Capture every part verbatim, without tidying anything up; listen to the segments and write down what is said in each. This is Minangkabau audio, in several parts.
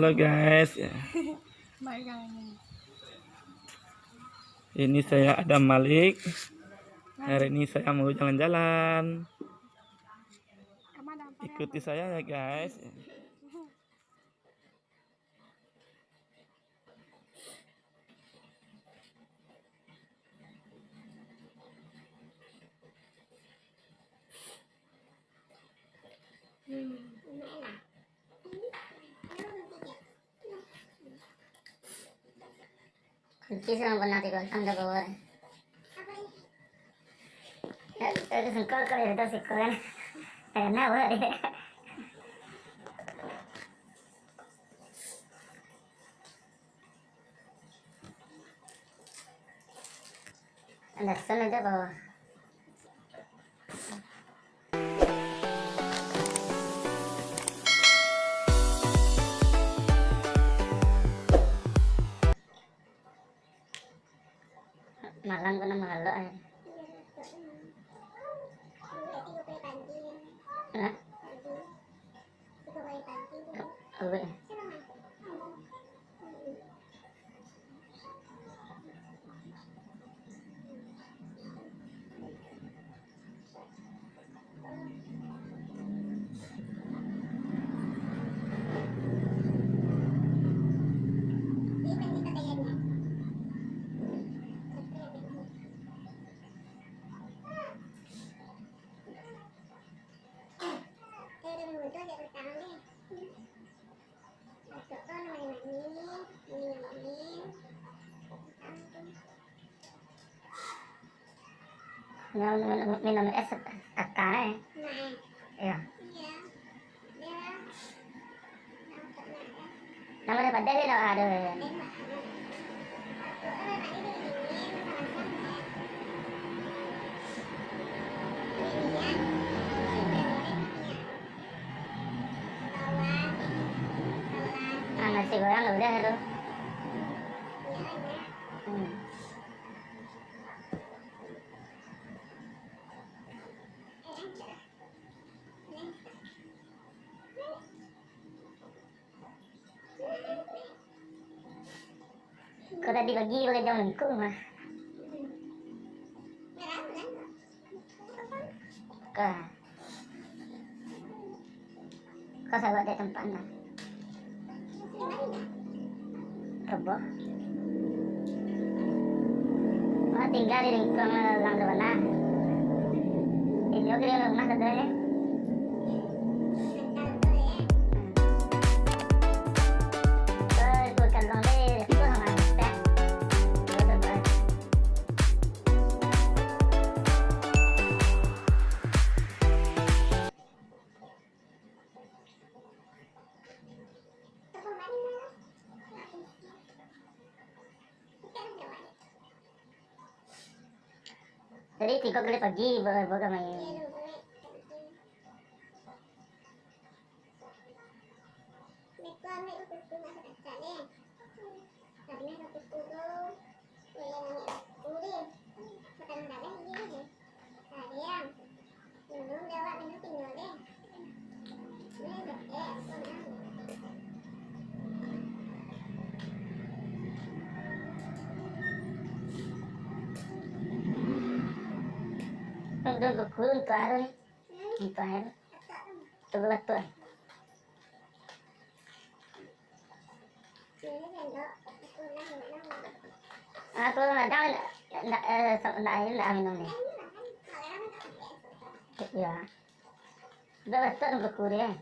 Halo guys, ini saya Adam Malik. Hari ini saya mau jalan-jalan. Ikuti saya ya guys. Kunci sama pernah tiga tahun dah bawa. Ya, itu sengkol kalau itu sengkol kan. Enak buat dia. Anderson aja bawa. Malang kena mahalok eh. Hah? Awek. Minum, minum, minum es kakak eh. Iya. Nama dia pada dia dah ada. Ah, nasi goreng udah tu. Hmm. Kau tadi pagi pakai jam lengkuk mah. Kau, kau sabar di tempat nah. Kebo. Wah, tinggal di lingkungan orang tu nah. Ini oke, rumah tu eh. Tadi tigo kali pagi, bawa, bawa main. Untung kuku, untung air ni. Untung air. Tunggu batuk. Aku kadang ndak, ndak, eh, sa-, ndak, ndak minum ni. Iya. Ndak batuk nunggu kuring.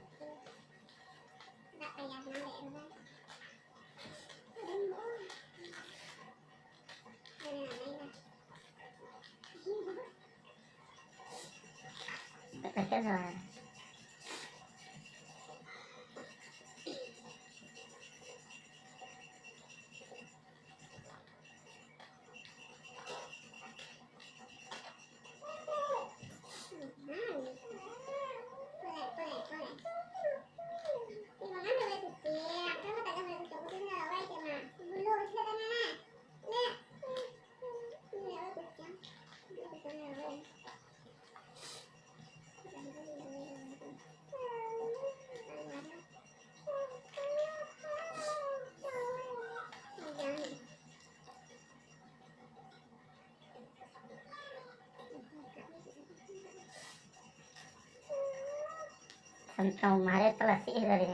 Tantang umah dia, palasik tadi.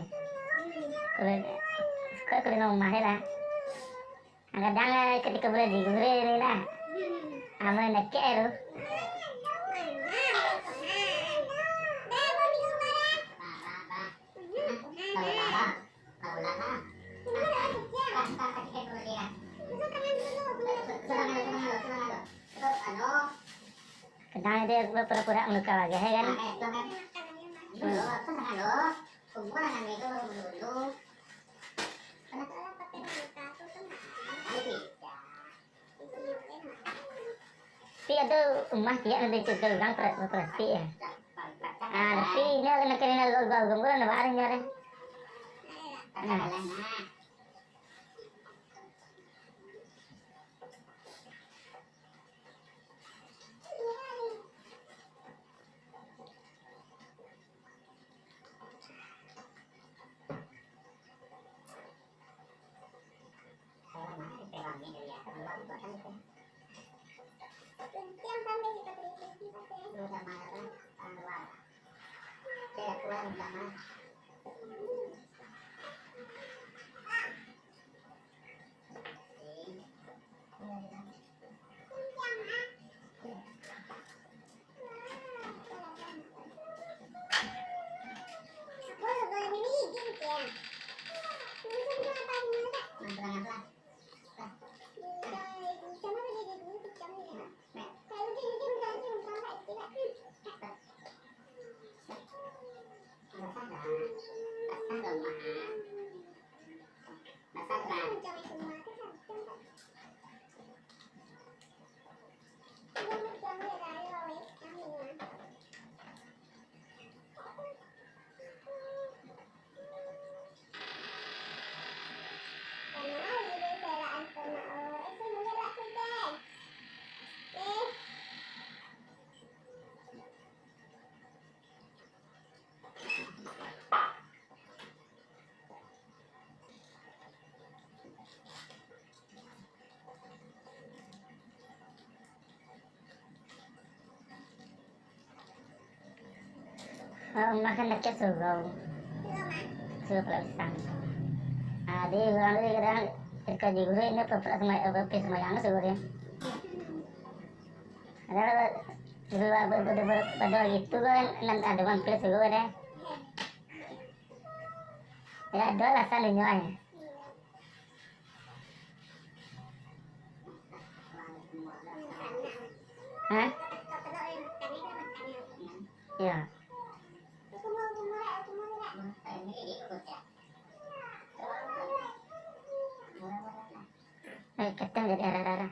Kalau, suka kalau nak umah dia lah. Kadang, eh, ketika bulan digurih ni lah. Aman nak kek tu. Kadang dia pura-pura manuka lagi, ya kan? Hmm. Tapi ado umah tiok nan dicucul urang pra-, plastik ya. Ah, tapi inyo kena, kena urang-urang, urang nak barang nyo deh. Nah. Ah, rumah kan dakek surau. Surau Palapisang. Ah, jadi urang tu kadang ketika di guru ini pura-pura sama, eh, pai sumbayang surau dia. Ada, ada, ada, ada, ada gitu kan, nan ada mampir surau deh. Ya, ado alasan inyo ai. Hah? Ya. Eh, keteng jadi arah-arah.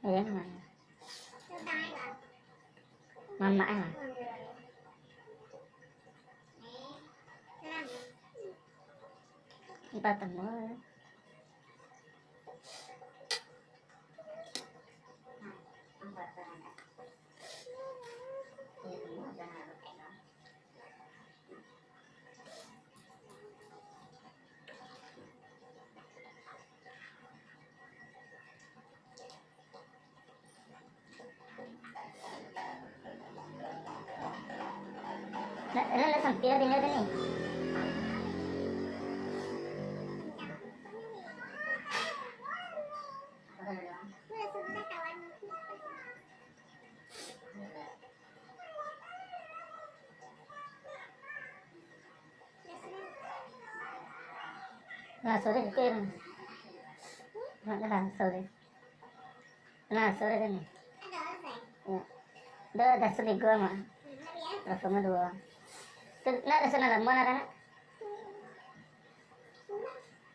Iya, mana? Mamak, eh. Empat temu. Nak, nak, nak sampai tinggal tu ni. Nah, sore kau. Nah, nah, sore. Nah, sore kan ni. Ya. Dah, dah sore gua mah. Rasa mah dua. Tu nak rasa nak lama nak, nak?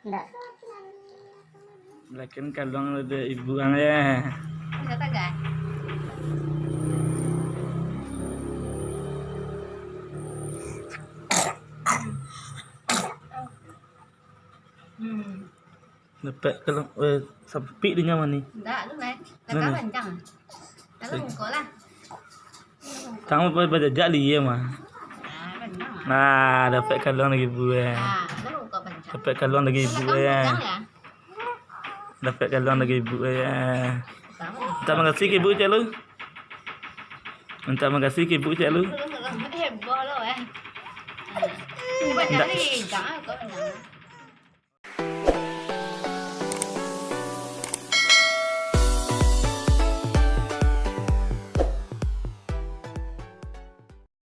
Ndak. Lakin kaluang dek ibu ang, ya. Bisa tagah. Hmm. Dapek kalau, eh, sampik di nyaman ni. Ndak, tu, Mat. Mana? Takah rancang. Kalau muko lah. Tangan ba-, bajajak li, iya, mah. Ah, rancang. Nah, dapek kaluang dari ibu eh. Dapek kaluang dari ibu eh. Dapek kaluang dari ibu eh. Mintak makasih ka ibu cek lu. Mintak makasih ka ibu cek lu. Mintak